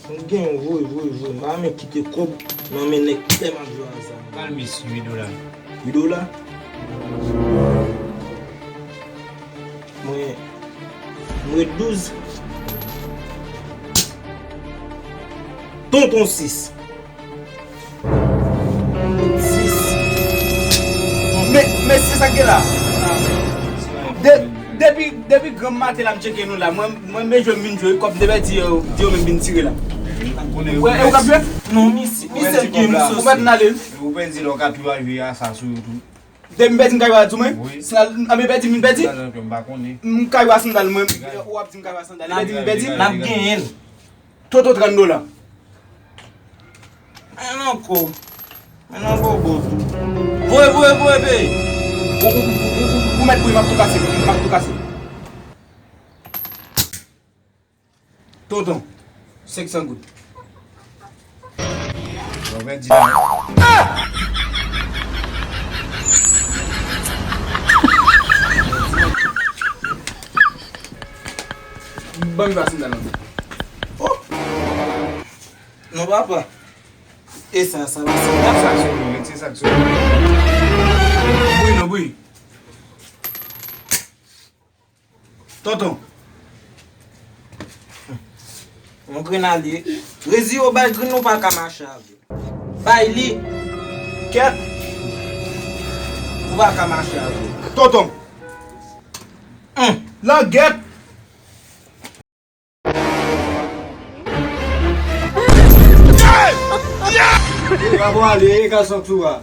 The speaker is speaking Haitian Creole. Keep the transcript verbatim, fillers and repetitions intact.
M gen yon vre, vre, vre. M pa renmen kite kòb nan men nèg ki tèlman jwe a zam. Kalmis, uit dola. Uit dola? Mwen, mwen douz. Tonton sis. Sis. Men, men se sa k gen la. De, depi, depi granm maten la m tcheke nou la. Mwen, mwen men jwe m vin jwe. Kòb de bèti yo, di yo menm vin tire la. Ou wè, e ou k ap jwe? Non, misye, misye gen misye. Ou pa t n ale. Ou pèdi lè w ka tou a jwe a sa sou YouTube. Depi m pèdi m kay pa di mwen. Wi. Si n al, a men pèdi m vin pèdi. Sa nan m pa konnen. M kay pa sandal mwen. Ou ap di m kay pa sandal. Pèdi m vin pèdi. N ap genyen l. Toto trant dola. Men nan ko. Men nan bobo tou. Voye, voye, voye, peye. Ou, ou, ou, ou, ou, ou mèt voye, m ap tou kase, m ap tou kase. Tonton, senk san goud. Bon, pèdi la. Ban m pase m nan. Oh! Non, papa. E sa, sa, sa. Sa k sou nou, se sa k sou nou. Bouyi non, bouyi. Tonton. Yon grenn ale. Rezi yo bay grenn nou pa ka mache avè. Bay li. Kèt. Ou pa ka mache avè. Tonton. Hum. Langèt. Bravo ale, e gason tou a.